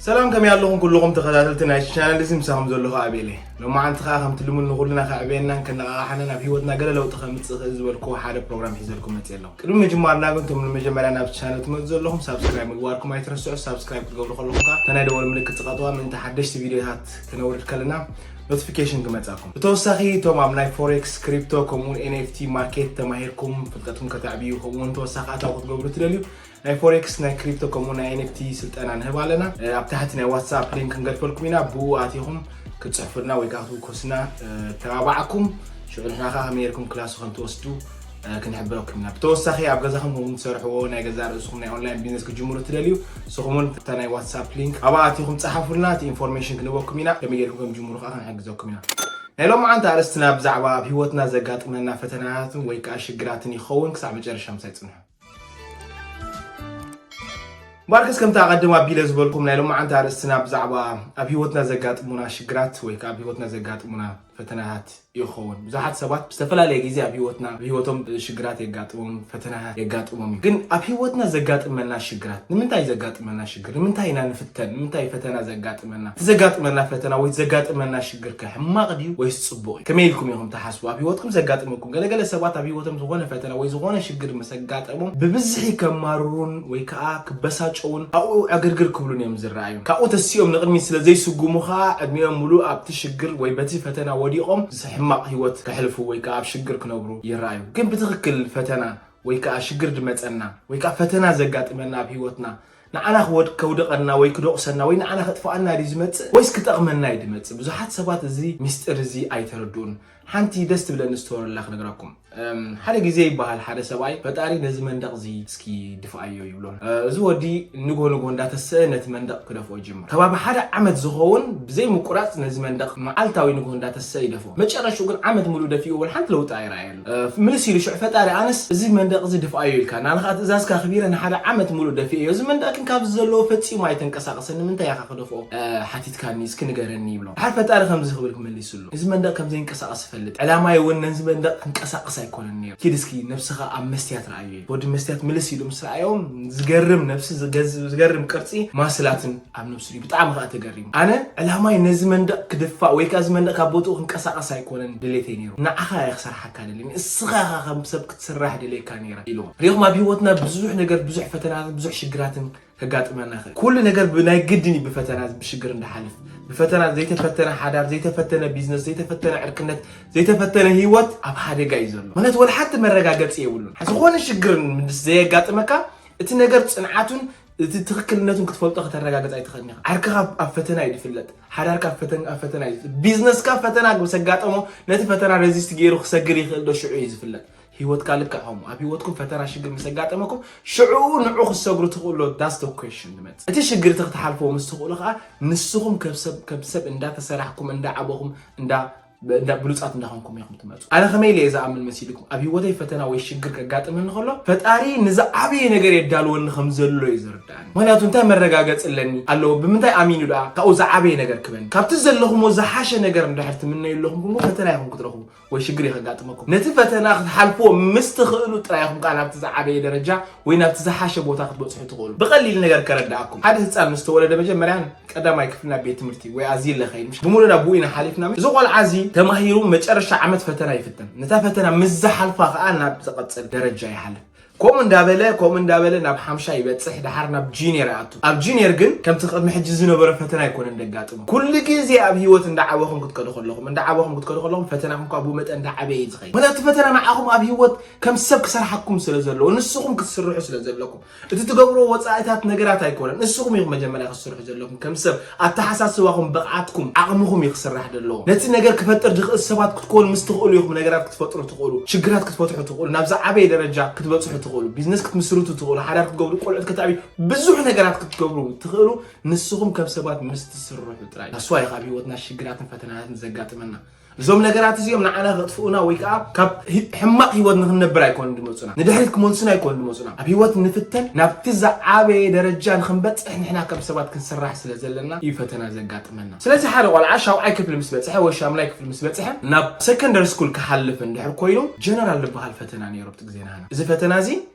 ሰላም፣ ከመይ ኣለኹም ኩልኹም ተኸታተልቲ ናይ ቻነል እዚ? ምሳኹም ዘለኹ ኣቤል እየ። ሎማዓንቲ ኸኣ ከምቲ ልሙድ ንኹልና ከዕበየናን ከነቓቕሓናን ኣብ ህይወትና ገለ ለውጢ ከምጽእ ይኽእል ዝበልኩዎ ሓደ ፕሮግራም ሒዘልኩም መጽእ ኣለኹ። ቅድሚ ምጅማርና ግን እቶም ንመጀመርያ ናብ ቻነል ትመጹ ዘለኹም ሳብስክራይብ ምግባርኩም ኣይትረስዑ። ሳብስክራይብ ክትገብሩ ከለኹም ከኣ እታ ናይ ደወል ምልክት ጽቐጥዋ ምእንቲ ሓደሽቲ ቪድዮታት ክነውርድ ከለና ኖቲፊኬሽን ክመጻኩም። ብተወሳኺ እቶም ኣብ ናይ ፎሬክስ፣ ክሪፕቶ ከምኡውን ኤንኤፍቲ ማርኬት ተማሂርኩም ፍልጠትኩም ከተዕብዩ ከምኡውን ተወሳኺ ኣታዊ ክትገብሩ ትደልዩ ናይ ፎሬክስ፣ ናይ ክሪፕቶ ከምኡ ናይ ኤንኤፍቲ ስልጠና ንህብ ኣለና። እ፣ ኣብ ታሕቲ ናይ ዋትስኣፕ ሊንክ ክንገድፈልኩም ኢና። ብኡ ኣቲኹም ክትጽሕፉልና ወይ ከዓ ክትውከሱና፣ እ፣ ተባባዓኩም። ሽዑ ንሕና ከዓ ከመይ ጌርኩም ክላሱ ከም ትወስዱ፣ እ፣ ክንሕብረኩም ኢና። ብተወሳኺ ኣብ ገዛኹም ከም ትሰርሕዎ ናይ ገዛ ርእስኹም ናይ ኦንላይን ቢዝነስ ክትጅምሩ ትደልዩ፣ ንስኹም እውን እታ ናይ ዋትስኣፕ ሊንክ ኣብኣ ኣቲኹም ጸሓፉልና፣ እቲ ኢንፎርሜሽን ክንህበኩም ኢና። ከመይ ጌርኩም ከም ትጅምሩ ከዓ ክንሕግዘኩም ኢና። ናይ ሎማዓንቲ ኣርእስትና ብዛዕባ ኣብ ህይወትና ዘጋጥመና ፈተናታትን ወይ ከዓ ሽግራትን ይኸውን። ክሳዕ መጨረሻ ምሳይ ጽንሑ። እምበኣርከስ ከምቲ ኣቐድም ኣቢለ ዝበልኩም ናይ ሎማዓንቲ ኣርእስትና ብዛዕባ ኣብ ህይወትና ዘጋጥሙና ሽግራት ወይ ከዓ ኣብ ህይወትና ዘጋጥሙና ፈተናታት ይኸውን። ብዙሓት ሰባት ብዝተፈላለየ ግዜ ኣብ ህይወትና፣ ኣብ ህይወቶም ሽግራት የጋጥሞም፣ ፈተናታት የጋጥሞም እዩ። ግን ኣብ ህይወትና ዘጋጥመና ሽግራት፣ ንምንታይ ዘጋጥመና ሽግር? ንምንታይ ኢና ንፍተን? ንምንታይ ፈተና ዘጋጥመና? እቲ ዘጋጥመና ፈተና ወይ ዘጋጥመና ሽግር ከ ሕማቕ ድዩ ወይስ ጽቡቕ እዩ? ከመይ ኢልኩም ኢኹም ትሓስቡ? ኣብ ህይወትኩም ዘጋጥመኩም? ገለገለ ሰባት ኣብ ህይወቶም ዝኾነ ፈተና ወይ ዝኾነ ሽግር ምስ ኣጋጠሞም ብብዝሒ ከማርሩን ወይ ከዓ ክበሳጨውን ኣብኡ ዕግርግር ክብሉን እዮም ዝረኣዩ። ካብኡ ተሲኦም ንቕድሚት ስለ ዘይስጉሙ ከዓ ዕድሚኦም ሙሉእ ኣብቲ ሽግር ወይ በቲ ፈተና ወዲቖም ሕማቕ ህይወት ከሕልፉ ወይ ከዓ ኣብ ሽግር ክነብሩ ይረኣዩ። ግን ብትኽክል ፈተና ወይ ከዓ ሽግር ድመጸና ወይ ከዓ ፈተና ዘጋጥመና ኣብ ህይወትና ንዓና ክወድ-፣ ከውድቐና ወይ ክደቑሰና ወይ ንዓና ከጥፍኣና ድዩ ዝመጽእ ወይስ ክጠቕመና እዩ ድመጽእ? ብዙሓት ሰባት እዚ ሚስጥር እዚ ኣይተረድኡን። ሓንቲ ደስ ትብለኒ ዝተወረላ ክነግራኩም። እም፣ ሓደ ግዜ ይበሃል ሓደ ሰብኣይ፣ "ፈጣሪ ነዚ መንደቕ እዚ እስኪ ድፍኣዮ" ይብሎ። እ፣ እዚ ወዲ ንግሆ ንግሆ እንዳተሰአ ነቲ መንደቕ ክደፍኦ ይጅምር። ከባቢ ሓደ ዓመት ዝኸውን ብዘይ ምቁራጽ ነዚ መንደቕ መዓልታዊ ንግሆ እንዳተሰአ ይደፍኦ። መጨረሽኡ ግን ዓመት ሙሉእ ደፊእዎ ወላ ሓንቲ ለውጢ ኣይረኣየሉ። እ፣ ምልስ ኢሉ ሽዑ፣ "ፈጣሪ ኣነስ እዚ መንደቕ እዚ ድፍኣዮ ኢልካ፣ ናልኻ ትእዛዝካ ኣኽቢረ ንሓደ ዓመት ሙሉእ ደፊእዮ። እዚ መንደቕ ግን ካብዚ ዘለዎ ፈጺሙ ኣይተንቀሳቐሰን፣ ንምንታይ ኢኻ ክደፍኦ፣ እ፣ ሓቲትካኒ? እስኪ ንገረኒ" ይብሎ። ድሓር ፈጣሪ ከምዚ ክብል ክመልስሉ፣ "እዚ መንደቕ ከም ዘይንቀሳቐስ እፈልጥ። ዕላማይ እውን ነዚ መንደቕ ክንቀሳቐስ ኣይኮነን ነይሩ። ኪድ እስኪ ነብስኻ ኣብ መስትያት ረኣዮ" ኢሉ። ወዲ መስትያት ምልስ ኢሉ ምስ ረኣዮም ዝገርም ነብሲ፣ ዝገዝ-፣ ዝገርም ቅርጺ ማስላትን ኣብ ነብሱ እዩ። ብጣዕሚ ከኣ ተገሪሙ። "ኣነ ዕላማይ ነዚ መንደቕ ክድፋእ ወይ ከኣ እዚ መንደቕ ካብ ቦትኡ ክንቀሳቐስ ኣይኮነን ድሌተይ ነይሩ። ንዓኻ እየ ክሰርሓካ ደልየ። እስኻ ኢኻ ከም ሰብ ክትስራሕ ደልየካ ነይረ" ኢልዎ። ሪኢኹም፣ ኣብ ህይወትና ብዙሕ ነገር፣ ብዙሕ ፈተናትን ብዙሕ ሽግራትን ከጋጥመና ይኽእል። ኩሉ ነገር ብናይ ግድን እዩ ብፈተና፣ ብሽግር እንዳሓልፍ። ብፈተና ዘይተፈተነ ሓዳር፣ ዘይተፈተነ ቢዝነስ፣ ዘይተፈተነ ዕርክነት፣ ዘይተፈተነ ህይወት ኣብ ሓደጋ እዩ ዘሎ። ምክንያቱ ወላ ሓንቲ መረጋገጺ የብሉን። ዝኾነ ሽግር ምስ ዘየጋጥመካ እቲ ነገር ጽንዓቱን እቲ ትኽክልነቱን ክትፈልጦ ከተረጋግጽ ኣይትኽእልን ኢኻ። ዓርክኻ ኣብ፣ ኣብ ፈተና እዩ ዝፍለጥ። ሓዳርካ ኣብ ፈተን-፣ ኣብ ፈተና እዩ ዝፍለጥ። ቢዝነስካ ፈተና ምስ ኣጋጠሞ ነቲ ፈተና ረዚስት ገይሩ ክሰግር ይኽእል ዶ ሽዑ እዩ ዝፍለጥ። ህይወትካ ልክዕ ከምኡ። ኣብ ህይወትኩም ፈተና ሽግር ምስ ኣጋጠመኩም ሽዑ ንዑ ክትሰግሩ ትኽእሉ ዶ? That's the question ዝመጽእ። እቲ ሽግር እቲ ክትሓልፍዎ ምስ ትኽእሉ ከኣ ንስኹም ከም ሰብ፣ ከም ሰብ እንዳተሰራሕኩም፣ እንዳዓበኹም፣ እንዳ እንዳ ብሉጻት እንዳኾንኩም ኢኹም ትመጹ። ኣነ ከመይ ኢለ እየ ዝኣምን መሲልኩም? ኣብ ህይወተይ ፈተና ወይ ሽግር ከጋጥመኒ ከሎ ፈጣሪ ንዝዓበየ ነገር የዳልወኒ ከም ዘሎ እዩ ዝርድኣኒ። ምክንያቱ እንታይ መረጋገጺ ኣለኒ ኣለዎ? ብምንታይ ኣሚኑ ደኣ ካብኡ ዝዓበየ ነገር ክበኒ? ካብቲ ዘለኹሞ ዝሓሸ ነገር እንድሕር ትምነዩ ኣለኹም፣ እሞ ፈተና ኢኹም ክትረኽቡ ወይ ሽግር እዩ ከጋጥመኩም። ነቲ ፈተና ክትሓልፍዎ ምስ ትኽእሉ ጥራይ ኢኹም ከኣ ናብቲ ዝዓበየ ደረጃ ወይ ናብቲ ዝሓሸ ቦታ ክትበጽሑ ትኽእሉ። ብቐሊል ነገር ከረድኣኩም። ሓደ ህጻን ምስ ተወለደ መጀመርያ ቀዳማይ ክፍሊ ናብ ቤት ትምህርቲ ወይ ኣዝዩ ለኸይድ፣ ምሽ ብምሉእ ናብ ብኡ ኢና ሓሊፍና። እዚ ቆልዓ እዚ ተማሂሩ መጨረሻ ዓመት ፈተና ይፍተን። ነታ ፈተና ምስ ዝሓልፋ ከኣ ናብ ዝቐጽል ደረጃ ይሓልፍ። ከምኡ እንዳበለ፣ ከምኡ እንዳበለ ናብ ሓምሻ ይበጽሕ፣ ደሓር ናብ ጁኒየር ይኣቱ። ኣብ ጁኒየር ግን ከምቲ ቅድሚ ሕጂ ዝነበረ ፈተና ኣይኮነን ደጋጥሞ። ኩሉ ግዜ ኣብ ህይወት እንዳዓበኹም ክትከዱ ከለኹም፣ እንዳዓበኹም ክትከዱ ከለኹም ፈተናኹም ከኣ ብኡ መጠን እንዳዓበየ እዩ ዝኸይድ። ምኽንያቱ ፈተና ንዓኹም ኣብ ህይወት ከም ሰብ ክሰርሓኩም ስለ ዘለዎ፣ ንስኹም ክትስርሑ ስለ ዘለኩም፣ እቲ ትገብርዎ ወጻኢታት ነገራት ኣይኮነን። ንስኹም ኢኹም መጀመርያ ክትስርሑ ዘለኩም። ከም ሰብ ኣተሓሳስባኹም፣ ብቕዓትኩም፣ ዓቕምኹም እዩ ክስራሕ ዘለዎ። ነቲ ነገር ክፈጥር ዝኽእል ሰባት ክትኮኑ ምስ ትኽእሉ ኢኹም ነገራት ክትፈጥሩ ትኽእሉ፣ ሽግራት ክትፈትሑ ትኽእሉ፣ ናብ ዝዓበየ ደረጃ ክትበጽሑ ትኽእሉ፣ ቢዝነስ ክትምስርቱ ትኽእሉ፣ ሓዳር ክትገብሩ፣ ቆልዑት ከተዕብዩ፣ ብዙሕ ነገራት ክትገብሩ ትኽእሉ። ንስኹም ከም ሰባት ምስ ትስርሑ ጥራይ። ኣስዋይ ካብ ህይወትና ሽግራትን ፈተናታትን ዘጋጥመና። እዞም ነገራት እዚኦም ንዓና ከጥፍኡና ወይ ከዓ ካብ ህ-፣ ሕማቕ ህይወት ንክንነብር ኣይኮኑን ዝመፁና። ንድሕሪት ክመልሱና ኣይኮኑን ዝመፁና። ኣብ ህይወት ንፍተን፣ ናብቲ ዝዓበየ ደረጃ ንክንበፅሕ ንሕና ከም ሰባት ክንስራሕ ስለ ዘለና እዩ ፈተና ዘጋጥመና። ስለዚ ሓደ ቆልዓ ሻውዓይ ክፍሊ ምስ በፅሐ ወይ ሻምናይ ክፍሊ ምስ በፅሐ ናብ ሰከንደሪ ስኩል ክሓልፍ እንድሕር ኮይኑ ጀነራል ዝበሃል ፈተና ነይሩ ኣብቲ ግዜ ናህና። እዚ ፈተና እዚ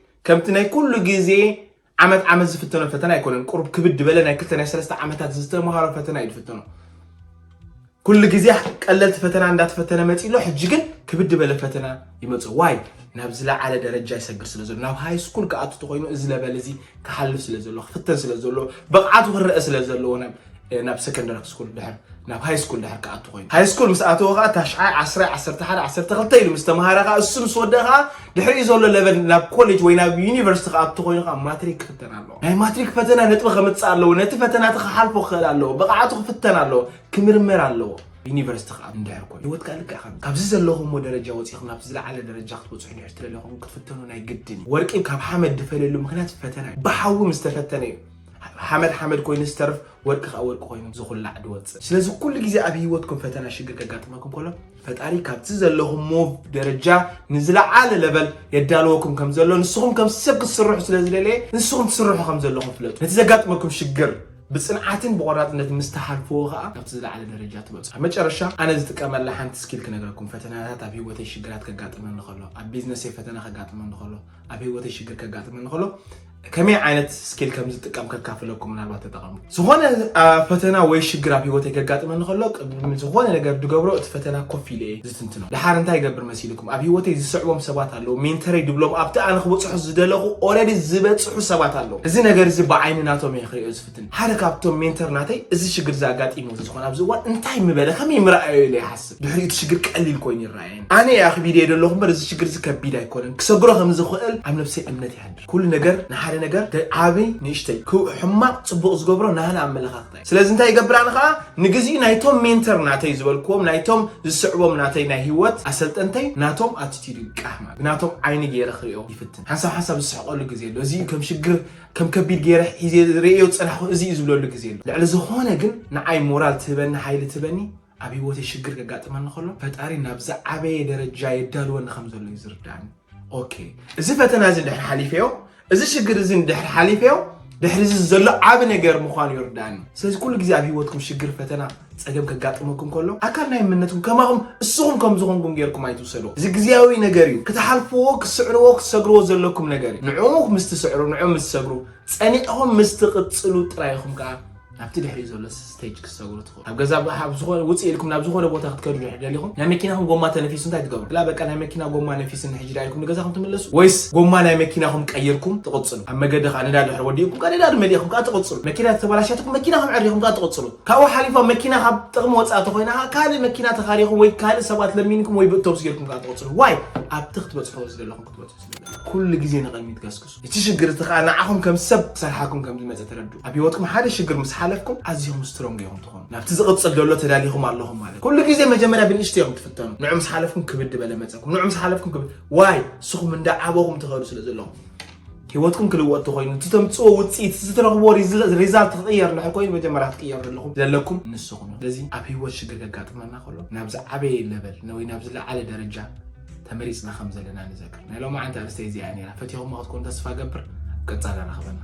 ከምቲ ናይ ኩሉ ግዜ ዓመት ዓመት ዝፍተኖ ፈተና ኣይኮነን። ቁሩብ ክብድ ዝበለ ናይ ክልተ ናይ ሰለስተ ዓመታት ዝተምሃሮ ፈተና እዩ ዝፍተኖ። ኩሉ ግዜ ቀለልቲ ፈተና እንዳተፈተነ መፂ ኣሎ። ሕጂ ግን ክብድ ዝበለ ፈተና ይመፅእ። ዋይ? ናብ ዝለዓለ ደረጃ ይሰግር ስለ ዘሎ፣ ናብ ሃይ ስኩል ክኣቱ ተኮይኑ እዚ ለበል እዚ ክሓልፍ ስለ ዘሎ፣ ክፍተን ስለ ዘሎ፣ ብቕዓቱ ክረአ ስለ ዘለዎ ናብ ናብ ሰከንደሪ ስኩል ድሕር ናብ ሃይ ስኩል ድሕር ክኣቱ ኮይኑ፣ ሃይ ስኩል ምስ ኣተወ ከዓ ታሽዓይ ዓስራይ ዓሰርተ ሓደ ዓሰርተ ክልተ ኢሉ ምስ ተምሃረ ከዓ፣ እሱ ምስ ወደአ ከዓ ድሕሪኡ ዘሎ ለቨል ናብ ኮሌጅ ወይ ናብ ዩኒቨርሲቲ ክኣቱ ኮይኑ ከዓ ማትሪክ ክፍተን ኣለዎ። ናይ ማትሪክ ፈተና ነጥቢ ከምፅእ ኣለዎ። ነቲ ፈተና እቲ ክሓልፎ ክኽእል ኣለዎ። ብቕዓቱ ክፍተን ኣለዎ። ክምርመር ኣለዎ። ዩኒቨርሲቲ ከዓ እንድሕር ኮይኑ ህይወት ከዓ ልክዕ ከም ካብዚ ዘለኹሞ ደረጃ ወፂኹም ናብቲ ዝለዓለ ደረጃ ክትበፅሑ ድሕር ትደለኹም ክትፍተኑ ናይ ግድን እዩ። ወርቂ ካብ ሓመድ ድፈልየሉ ምክንያት ፈተና እዩ። ብሓዊ ምስ ተፈተነ እዩ ሓመድ ሓመድ ኮይኑ ዝተርፍ፣ ወርቂ ከዓ ወርቂ ኮይኑ ዝኹላዕ ድወፅእ። ስለዚ ኩሉ ግዜ ኣብ ህይወትኩም ፈተና ሽግር ከጋጥመኩም ከሎ ፈጣሪ ካብቲ ዘለኹሞ ደረጃ ንዝለዓለ ለበል የዳልወኩም ከም ዘሎ ንስኹም ከም ሰብ ክትስርሑ ስለ ዝደለየ ንስኹም ትስርሑ ከም ዘለኹም ፍለጡ። ነቲ ዘጋጥመኩም ሽግር ብፅንዓትን ብቆራፅነት ምስ ተሓልፍዎ ከዓ ናብቲ ዝለዓለ ደረጃ ትበፅሑ። ኣብ መጨረሻ ኣነ ዝጥቀመላ ሓንቲ ስኪል ክነግረኩም። ፈተናታት ኣብ ህይወተይ ሽግራት ከጋጥመኒ ከሎ፣ ኣብ ቢዝነሰይ ፈተና ከጋጥመኒ ከሎ፣ ኣብ ህይወተይ ሽግር ከጋጥመኒ ከሎ ከመይ ዓይነት ስኪል ከም ዝጥቀም ከካፍለኩም ምናልባት ተጠቐሙ። ዝኾነ አ፣ ፈተና ወይ ሽግር ኣብ ህይወተይ ከጋጥመኒ ከሎ ቅድሚ ዝኾነ ነገር ድገብሮ እቲ ፈተና ኮፍ ኢለ እየ ዝትንትኖ። ድሓር እንታይ ይገብር መሲልኩም? ኣብ ህይወተይ ዝስዕቦም ሰባት ኣለዉ። ሜንተረይ ድብሎም ኣብቲ ኣነ ክበፅሑ ዝደለኹ ኦረዲ ዝበፅሑ ሰባት ኣለዉ። እዚ ነገር እዚ ብዓይኒ ናቶም እየ ክሪኦ ዝፍትን። ሓደ ካብቶም ሜንተር ናተይ እዚ ሽግር እዚ ኣጋጢሞ ዝኾነ ኣብዚ እዋን እንታይ ምበለ ከመይ ምረኣዮ ኢለ ይሓስብ። ድሕሪኡ እቲ ሽግር ቀሊል ኮይኑ ይረኣየኒ። ኣነ እየ ኣኽቢደ ደለኹ እምበር እዚ ሽግር እዚ ከቢድ ኣይኮነን። ክሰግሮ ከም ዝኽእል ኣብ ነብሰይ እምነት ይሃድር። ኩሉ ነገር ንሓደ ነገር ደ- ዓቢ ንእሽተይ ክው- ሕማቕ ጽቡቕ ዝገብሮ ናህና ኣመለኻኽታ እዩ። ስለዚ እንታይ ይገብር ኣነ ከኣ ንግዚኡ ናይቶም ሜንተር ናተይ ዝበልክዎም ናይቶም ዝስዕቦም ናተይ ናይ ህይወት ኣሰልጠንተይ ናቶም ኣቲቲድ እዩ ቃሕ ማለት ብናቶም ዓይኒ ገይረ ክሪኦ ይፍትን። ሓንሳብ ሓንሳብ ዝስሕቐሉ ግዜ ኣሎ። እዚ ከም ሽግር ከም ከቢድ ገይረ ሒዘ ርእዮ ዝጸናሕኩ እዚ እዩ ዝብለሉ ግዜ ኣሎ። ልዕሊ ዝኾነ ግን ንዓይ ሞራል ትህበኒ ሓይሊ ትህበኒ ኣብ ህይወተይ ሽግር ከጋጥመኒ ከሎ ፈጣሪ ናብ ዝዓበየ ደረጃ የዳልወኒ ከም ዘሎ እዩ ዝርዳእኒ። ኦኬ፣ እዚ ፈተና እዚ እንድሕር ሓሊፈዮ፣ እዚ ሽግር እዚ እንድሕር ሓሊፈዮ፣ ድሕሪ እዚ ዘሎ ዓቢ ነገር ምዃኑ ይርዳእኒ። ስለዚ ኩሉ ግዜ ኣብ ህይወትኩም ሽግር ፈተና ጸገም ከጋጥመኩም ከሎ ኣካል ናይ እምነትኩም ከማኹም እስኹም ከም ዝኾንኩም ጌርኩም ኣይትውሰድዎ። እዚ ግዝያዊ ነገር እዩ። ክትሓልፍዎ፣ ክትስዕርዎ፣ ክትሰግርዎ ዘለኩም ነገር እዩ። ንዕኡ ምስ ትስዕሩ፣ ንዕኡ ምስ ትሰግሩ፣ ጸኒዕኹም ምስ ትቕጽሉ ጥራይ ኢኹም ከኣ ናብቲ ድሕሪኡ ዘሎ ስቴጅ ክትሰግሩ ትኽእሉ። ኣብ ገዛ ኣብ ዝኾነ ውፅእ ኢልኩም ናብ ዝኾነ ቦታ ክትከዱ ድሕር ደሊኹም ናይ መኪናኹም ጎማ ተነፊሱ እንታይ ትገብሩ? ላ በቃ ናይ መኪና ጎማ ነፊስኒ ሕጂ ዳ ኢልኩም ንገዛኹም ትምለሱ? ወይስ ጎማ ናይ መኪናኹም ቀይርኩም ትቕጽሉ? ኣብ መገዲ ከዓ ነዳዲ ድሕር ወዲእኩም ከዓ ነዳዲ መሊእኹም ከዓ ትቕጽሉ። መኪና ተበላሽያትኩም መኪናኹም ዕሪኹም ከዓ ትቕጽሉ። ካብኡ ሓሊፋ መኪና ካብ ጥቕሚ ወፃእ ተኾይና ከዓ ካልእ መኪና ተኻሪኹም ወይ ካልእ ሰባት ለሚንኩም ወይ ብእቶብስ ጌርኩም ከዓ ትቕጽሉ። ዋይ ኣብቲ ክትበፅሕዎ ዝደለኹም ክትበፅሑ ስለ ኩሉ ግዜ ንቕድሚት ገስግሱ። እቲ ሽግር እቲ ከዓ ንዓኹም ከም ሰብ ክሰርሓኩም ከም ዝመፀ ተረድኡ። ኣብ ህይወትኩም ሓደ ሽግር ምስ ሓለፍኩም ኣዝኹም ስትሮንግ ኢኹም ትኾኑ። ናብቲ ዝቕፅል ዘሎ ተዳሊኹም ኣለኹም ማለት። ኩሉ ግዜ መጀመርያ ብንእሽቶ ኢኹም ትፍተኑ። ንዑ ምስ ሓለፍኩም ክብድ በለ መፀኩም። ንዑ ምስ ሓለፍኩም ክብድ ዋይ ንስኹም እንዳዓበኹም ትኸዱ ስለ ዘለኹም ህይወትኩም ክልወጥ ተኮይኑ እቲ ተምፅዎ ውፅኢት እቲ ትረኽብዎ ሪዝ- ሪዛልት ክቕየር እንድሕር ኮይኑ መጀመርያ ክትቅየሩ ዘለኹም ዘለኩም ንስኹም። ስለዚ ኣብ ህይወት ሽግር ከጋጥመና ከሎ ናብ ዝዓበየ ለበል ወይ ናብ ዝለዓለ ደረጃ ተመሪፅና ከም ዘለና ንዘክር። ናይ ሎማዓንቲ ኣርእስተይ እዚኣ እያ ነይራ። ፈቲኹማ ክትኮኑ ተስፋ ገብር። ኣብ ቀፃሊ ኣራኽበና።